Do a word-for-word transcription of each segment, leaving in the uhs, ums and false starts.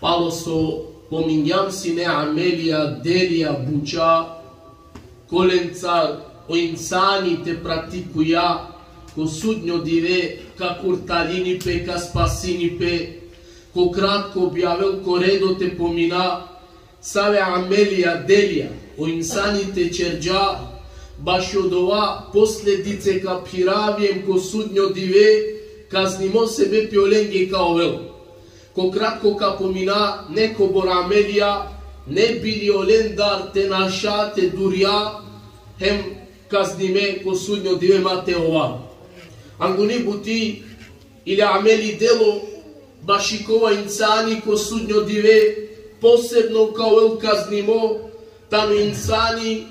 Alo so pomingjam sine amelija, delija, buća, kolencar o insani te praktikuja, ko sudnjo dive ka kurtarini pe, ka spasini pe. Ko kratko bi avel ko redo te pomina save amelija, delija o insani te ćerđa, bašo dova posledice ka phiravi em ko sudnjo dive kaznimo sebepi olenge ka ovel. Ko kratko ka pomina nekobor amelija, ne bi li olendar te naša, te durja, hem kaznime ko sudnjo dive ma te ova. Anguni buti ili ameli, delo, baši kova insani ko sudnjo dive posebno ka ovel kaznimo, tano insani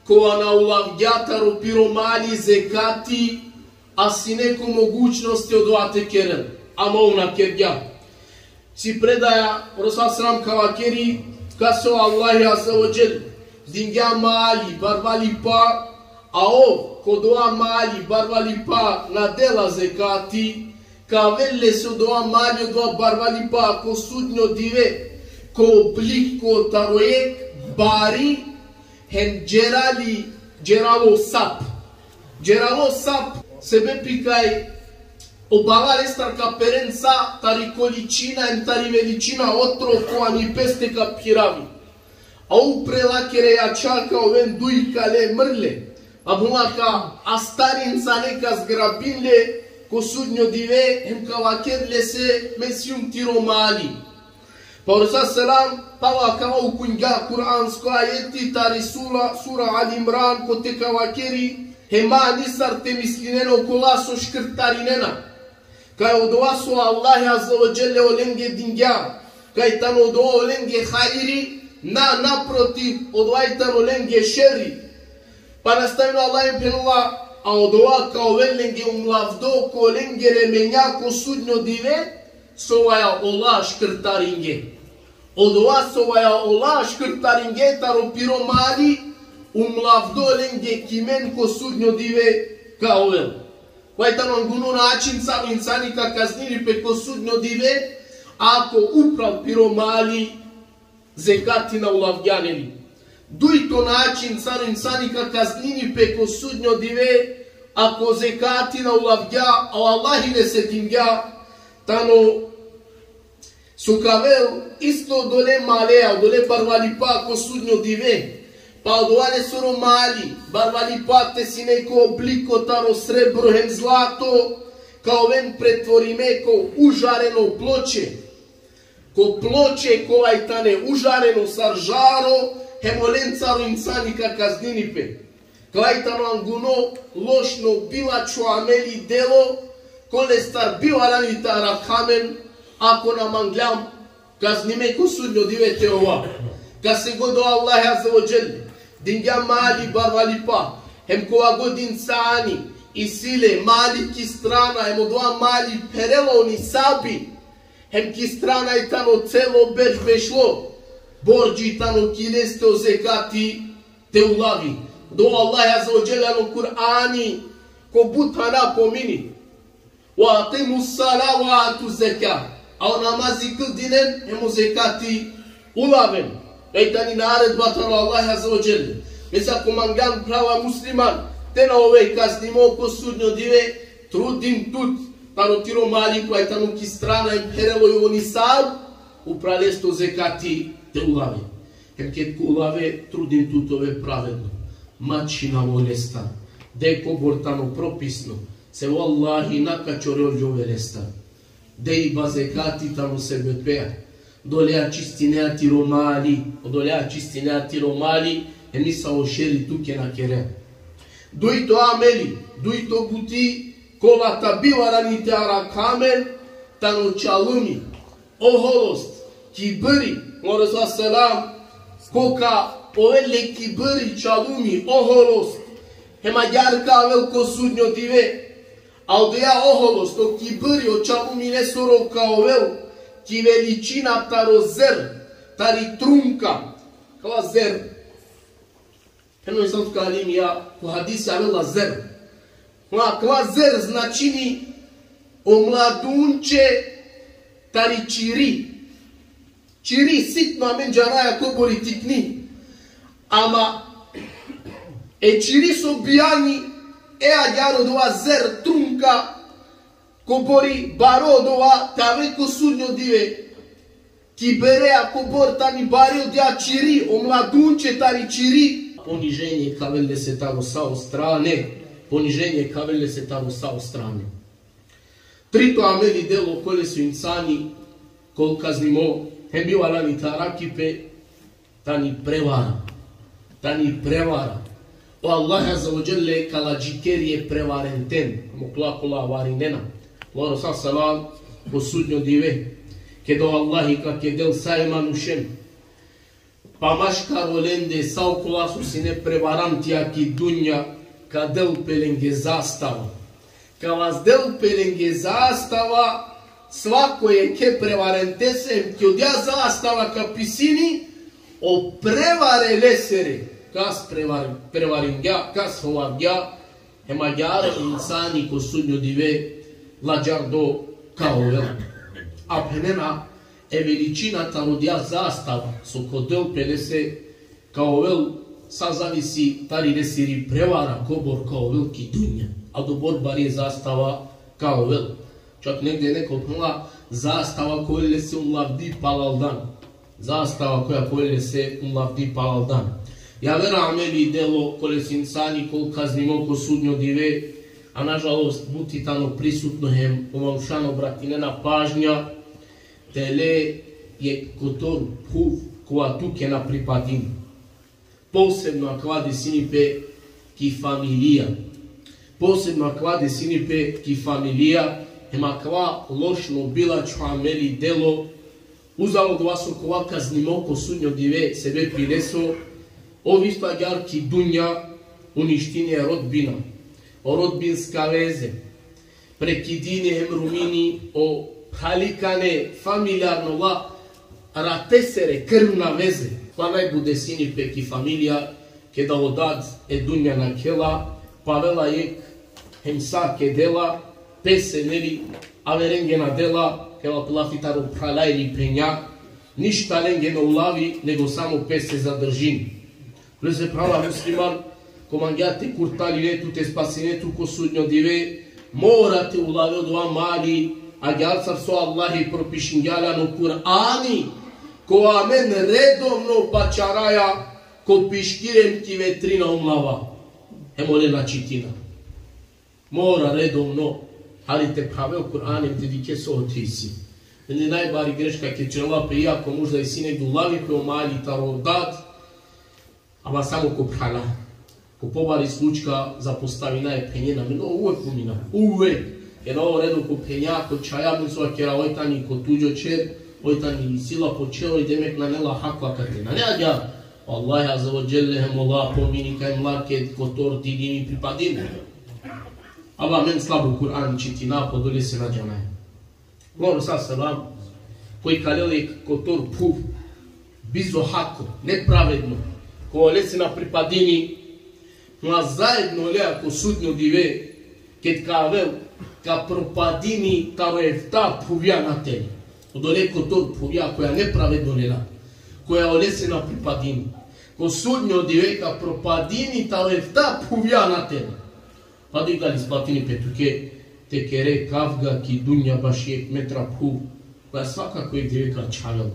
kova na ulavgja taro piro mali zekati, a sine ko mogućnost odova te kerel, ama ov na kergja. Si predaja, o Resul sallallahu alejhi ve sellem ka vakeri, kase o Allahi azze ve dželle dingja mali, barvalipa, a ov ko dova mali, barvalipa na dela zekati, ka avel lese odova mali, odova barvalipa ko sudnjo dive ko obliko taro jekh bari, hem đerali, đeralo sap. Đeralo sap, sebepi kaj o bala lestar ka peren sa tari količina hem tari veličina otrov kova ani peste ka phiravi. A upre lakere jaća ka oven duj kale mrle, a buna ka astari insane, ka zgrabin le ko sudnjo dive, hem ka vaker lese: Me sijum tiro mali. Pa o Resul sallallahu alejhi ve sellem pala ka ukungja kuransko ajeti tari sura, sura Ali Imran, kote ka vakeri: Hem ma nisar te mislinen okola so škrtarinena, kaj odova so Allahi azze ve dželle olenge dingja, kaj tano odova olenge hajri, na, naprotiv, odova i tano olenge šerri. Pa nastavini o Allahi, phenela: A odova ka ovel lenge umlavdo ko lengere menja ko sudnjo dive, sovaja ola škrtaringe. Odova sovaja ola škrtaringe taro piro mali, umlavdo lenge ki men ko sudnjo dive ka ovel. Kova i tano anguno način sar insani ka kaznini pe ko sudnjo dive, ako upral piro mali zekati na ulavgja, neli. Dujto način sar insani ka kaznini pe ko sudnjo dive, ako zekati na ulavgja, a o Allahi lese dingja, tano so ka avel isto odole maleja, odole barvalipa ko sudnjo dive. Pa odova lesoro mali, barvalipa te sine ko obliko taro srebro hem zlato, ka oven pretvorime ko užareno ploče. Ko ploče kova i tane užareno sar žaro, hem olencar o insani ka kaznini pe. Kova i tano anguno lošno bilačho ameli, delo, kolestar bi valjani te arakha amen, ako na mangljam kaznime ko sudnjo dive te ova. Kase god o Allahi azze ve dželle dingja mali, barvalipa, hem kova god insani isi le mali ki strana, hem odova mali pherela o nisabi, hem ki strana i tano celo berš bešlo, bordži tano ki leste o zekati te ulavi. Dova o Allahi azze ve dželle ano Kur'ani ko but thana pomini: Ve akimus-salate ve atuz-zekate. A o namazi kldinen, hem o zekati ulaven. Kaj tani naredba taro Allahi azze ve dželle. Me sa ko manglan prava musliman te na ove kaznimo ko sudnjo dive, trudin tut taro tiro mali kova i tano ki strana hem pherelo o nisab, upral leste o zekati te ulave. Hem ked ka ulave, trudin tut te ove pravedno. Ma čhinav olestar. De kobor tano propisno. Se vallahi na ka čorel džove lestar. Dejba zekati tano sebepea. Odolea čistinea tiro mali, odolea čistinea tiro mali, hem nisavo šeri tuke na kerea. Dujto ameli, dujto buti, kola ta bi valjani te arakha amen, tano čalumi, oholost, kibri, mo Resul selam, ko ka ovel le kibri, čalumi, oholost, hem agjaar ka avel ko sudnjo dive, a odoja oholost, o kibri, o čalumi lesoro ka ovel ki veličina taro zer, tari trunka, kala zer. Phenela islamska alimija, ko hadisi avela zer. Ma kala zer značini o mladunče tari čiri. Čiri sitno amen džanaja kobori tikni. Ama e čiri so bijani, e agjaar odova zer trunka, kobori baro odova te aven ko sudnjo dive. Ki berea kobor tani bare odija čiri, o mladunče tari čiri. Poniženje ka avel lese taro sa o strane. Poniženje ka avel lese taro sa o strane. Trito ameli delo kole so insani kol kaznimo, hem bi valjani te arakipe, tani prevara. Tani prevara. O Allah Azze ve Dželle ka ladžikeri e prevarenten, hem okola kola avarinena. Moro sa selam, ko sudnjo dive, keda o Allahi ka kedel sa e manušen, pa maškar olende sa okola so sine prevarantija ki dunja, ka del pe lenge zastava. Ka vazdel pe lenge zastava, svako jekhe prevarentese, ki odija zastava ka pisini o prevare lesere, kas prevar-, prevaringja, kas hovavgja, hem agjaar insani ko sudnjo dive ladžardo ka ovel. A phenena, e veličina taro odija zastava so ka del pe lese ka ovel, sa zavisi tari lesiri prevara kobor ka ovel ki dunja. Adobor bari zastava ka ovel. Čak negde neko phenela, zastava ka ovel lese umlavdi palaldan. Zastava koja ka ovel lese umlavdi palaldan. Javer ameli delo kole so insani kol kaznimo ko sudnjo dive, a nažalost buti tano prisutno hem o manuša na obratinena pažnja, te le jekh kotor phuv kova tuke na pripadini. Posebno akava desini pe ki familija. Posebno akava desini pe ki familija, hem akava lošno bilačho ameli delo, uzalo odova so ka ova kaznimo ko sudnjo dive sebepi leso, ov isto agjaar ki dunja uništini e rodbina, o rodbinska veze, prekidini hem rumini o phalikane, familijarno la, ratesere, krvna veze. Pa najbut desini pe ki familija, keda o dad e dunja nakhela, pa avela jekh hem sa kedela, pese neli, averenge na dela, keda lafi taro phrala ili phenja, ništa lenge na ulavi, nego samo pese zadržini. Lese, phrala musliman, ko mangea te kurtaline tu, te spasine tu ko sudnjo dive, mora te ulave odova mali, agjaar sar so Allahi propišingja le ano Kur'ani, kova amen redovno pačaraja ko piškir hem ki vetrina umlava. Hem ole na čitina. Mora redovno, ali te phravel Kur'ani hem te dikhe so hoće isi. Mende najbari greška ked čerela pe, iako možda isi negde ulavi pe o mali taro dad, ama samo ko phrala. Ko pobari slučka zapostavina e phenjen, amen uvek pumina, uvek. Keda o redo ko phenja, ko čhaja, amen so kera, oj tani ko tuđo čher, oj tani sila po čher, oj demek nane la hak akate. Nane agjaar. Allahi Azze ve Dželle hem ola pomini kaj mla ked kotor dilimi pripadini. Ama amen slabo Kur'an čitina, pa odolese na džanaja. Moro sa selam, koj ka lel jekh kotor phuv, bizo hako, nepravedno, kova lese na pripadini, ma zaedno lea ko sudnjo dive, ked ka avel, ka propadini taro efta phuvja na tele. Odole kotor phuvja koja nepravedno lela, koja olese na pripadini. Ko sudnjo dive ka propadini taro efta phuvja na tele. Pa dikh dali isplatini pe tuke te kere kavga ki dunja baši jekh metra phuv, koja svakako jekh dive ka čhavel.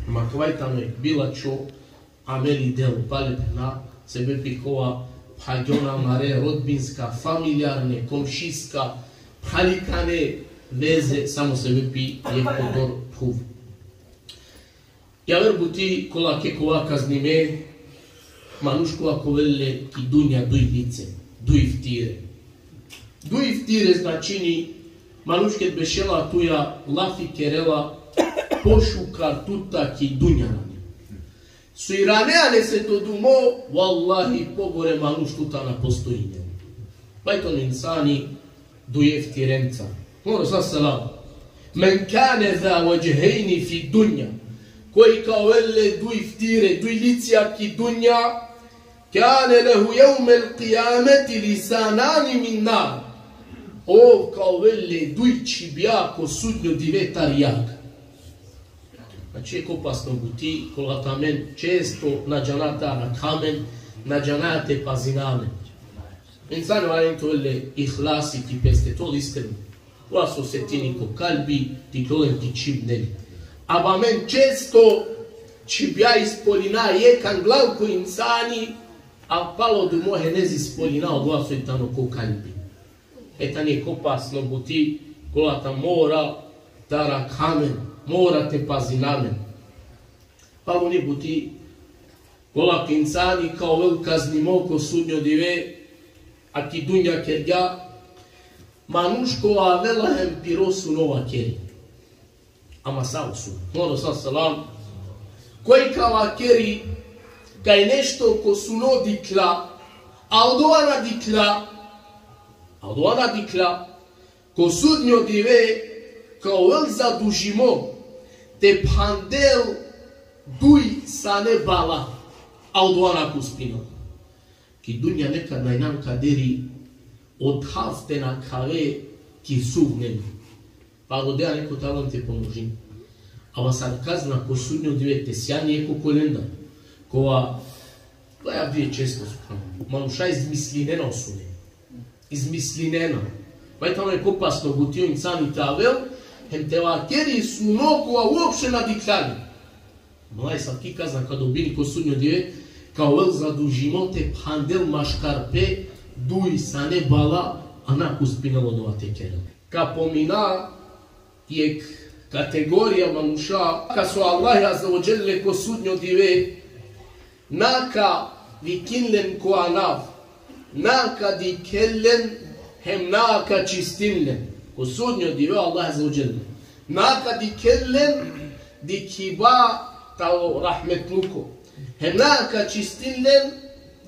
Ama kava i tano jekh bilačho ameli delo, pale phena, sebepi kova phagjona amare rodbinska, familijarne, komšiska, phalikane veze, samo sebepi jekh kotor phuv. Javer buti kola ka ova kaznime, manuš kova ka ovel le ki dunja duj lice, duj iftire. Duj iftire značini, manuš ked bešela tuja, lafi kerela pošukar tuta ki dunja nane. So irane lese to dumo, vallahi, pogore manuš tuta na postojini. Pa i tano insani duj iftirenca. Moro sa selam. Men kane za vedžhejni fi dunja. Koj ka ovel le duj iftire, duj licija ki dunja, kane lehu jevmel kijameti lisanani min nar. Ov ka ovel le duj čhibja ko sudnjo dive tari jag. Znači, jekh opasno buti, kola amen često na džana te arakha amen, na džana te pazina amen. Insani valjani te ovel le ihlasi ki peste, te ovel iskreno. Odova so osetini ko kalbi, te ikljol len ki čhib, neli. Ama amen često čhibja ispoljina jekh angla ko insani, a palo dumo hine ispoljina odova so i tano ko kalbi. E tani jekh opasno buti, kola amen mora te arakha amen, mora te pazina amen. Palo ni buti, kola ki insani ka ovel kaznimo ko sudnjo dive, a ki dunja kergja, manuš kova avela hem piro suno vakeri. Ama sa o suno? Muhammed sallallahu alejhi ve sellem, koj ka vakeri kaj nešto ko suno dikhlja, a odova na dikhlja, a odova na dikhlja, ko sudnjo dive ka ovel zadužimo te phandel duj sane bala, a odova na ka uspinel. Ki dunja nekad na injan kaderi o thav te nakhave ki suv, neli. Pa rodea neko te avel te pomožini. Ama sar kazna ko sudnjo dive te sijani jekh okolendar, kova, pa ja bi često, subhanallah, manuša izmislinena o sune. Izmislinena. Pa i tano jekh opasno buti o insani te avel, hem te vakeri suno kova uopšte na dikhlja le. Mlaj, sa ki kazna ka dobini ko sudnjo dive, ka ovel zadužimo te phandel maškar pe duj sane bala, a na ka uspinel odova te kerel. Ka pomina jekh kategorija manuša, kaj so Allah azze ve dželle ko sudnjo dive na ka vikin len ko anav, na ka dikhel len, hem na ka čistin len. Ko sudnjo dive Allah azze ve dželle na ka dikhel len dikhiba taro rahmetluko, hem na ka čistin len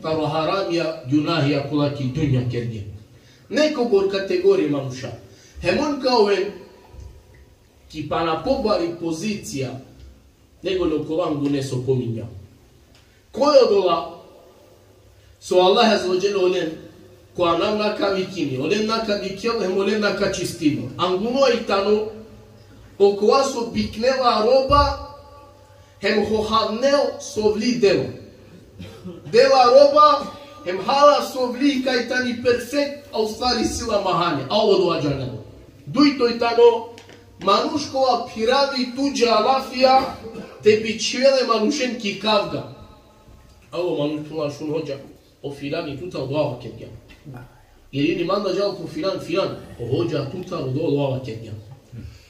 taro haramija, gunahija kola ki dunja kergje. Nekobor kategorija manuša. Hem on ka oven ki pana pobari pozicija, nego le okola angune so pomingjam. Koj odola so Allah azze ve dželle olen ko anav na ka vikini, olen na ka dikhel, hem olen na ka čistini? Anguno i tano okova so biknela roba, hem hohavnel sovli delo. Dela roba, hem hala sovli kaj tani perfekt, a u stvari isi la mahane, a odova džanel. Dujto i tano manuš kova phiravi tuđa lafija te bičhivel e manušen ki kavga. Alo manuš, tu našun hodža, o filani tutar odova vakergja. Ili ni manda džal ko filan, filan, o hodža tutar odova vakergja.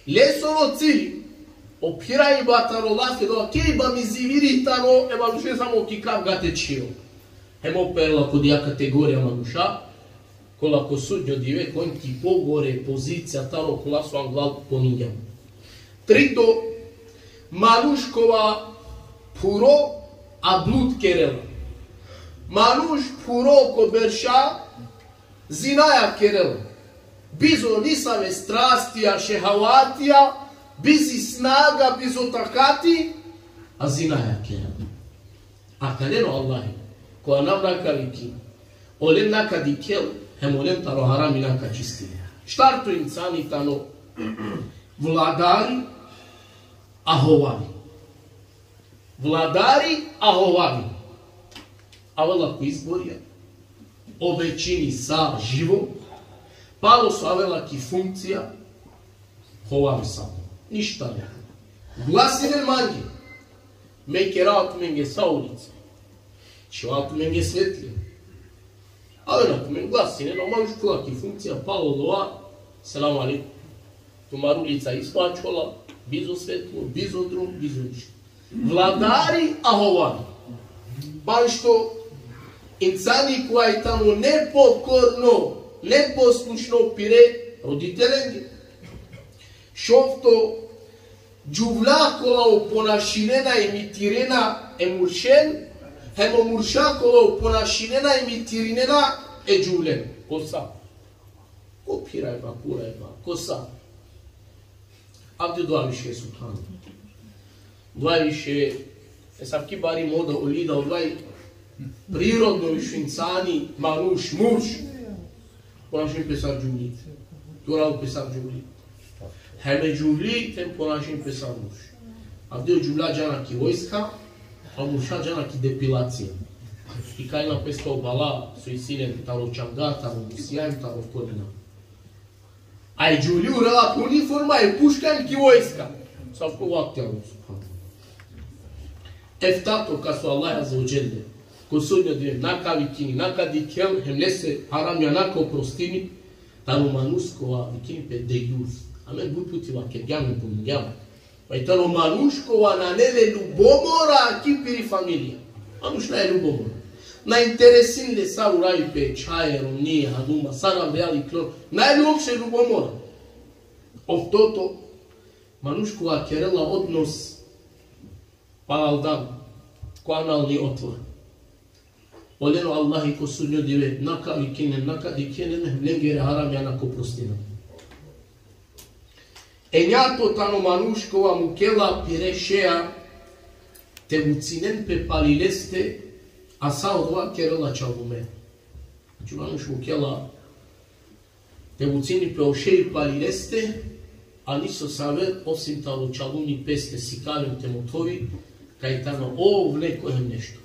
Lesoro cilj, o phirajba taro lafi, odova kejba mi ziviri tano e manušen samo ki kavga te čhivel. Hem ov perela ko dija kategorija manuša, kola ko sudnjo dive ka oven ki pogore pozicija taro kola so anglal pomingjam. Trito, manuš kova phuro a blud kerela. Manuš phuro ko berša zinaja kerela. Bizo nisave strastija, šehavatija, bizi snaga, bizo takati, a zinaja kerela. Akalen o Allahi, ko anav na ka vikin, olen na ka dikhel, hem olen taro harami na ka čistin. Štarto insani tano vladari a hovavi. Vladari a hovavi. Avela ko izborija, obećini sa živo, palo so avela ki funkcija, hovavi sa. Ništa ne. Glasinen mange. Me kera tumenge sa ulica. Čhiva tumenge svetlija. Avena tumen, glasinen, o manuš kola ki funkcija, palo odova, selam alejkum. Tumari ulica ispačhola, bizo svetlo, bizo drom, bizo ništo. Vladari a hovavi. Panšto, insani kova i tano nepokorno, neposlušno pire roditelenge. Šovto, džuvlja kola oponašinena, imitirena e muršen, hem o murša kola oponašinena, imitirinena e džuvlen. Ko sa? Ko phirajba, kurajba, ko sa? Avdi odova više, subhanallah. Odova više, esavki bari moda, o lida, odova prirodno više insani, manuš, murš. Ponašin pe sar džuvli. Turav pe sar džuvli. Hem e džuvli, hem ponašin pe sar murš. Avdive džuvlja džana ki vojska, a murša džana ki depilacija. I kalena peste o bala so isi len taro čanga, taro musijan, taro kolina. A e džuvli urela ko uniforma, e puška, em ki vojska. Savko vakti alo, subhanallah. Eftato, kas o Allah azze ve dželle, ko sudnjo dive na ka vikini, na ka dikhel, hem lese haramija na ka oprostini, tano manuš kova vikini pe dejjus. Amen but puti vakergjam, pomingjam. Pa i tano manuš kova nane le ljubomora ki piri familija. Manuš nane ljubomora. Na interesini le sar uravi pe čhaje, romni, hanuma, sar avrijal iklon. Nane le uopšte ljubomora. Oftoto, manuš kova kerela odnos paraldan, ko analni otvor. Olen o Allahi ko sudnjo dive na ka vikini len, na ka dikhel len, hem lengere haramija na ka oprostini. Enjato tano manuš kova mukela pire šeja te vucinen pe pali leste, a sa odova kerela čalume. Znači, manuš mukela te vucini pe o šej pali leste, a niso saver osim taro čaluni peste, sikaven te mothovi, kaj tano ov neko hem nešto.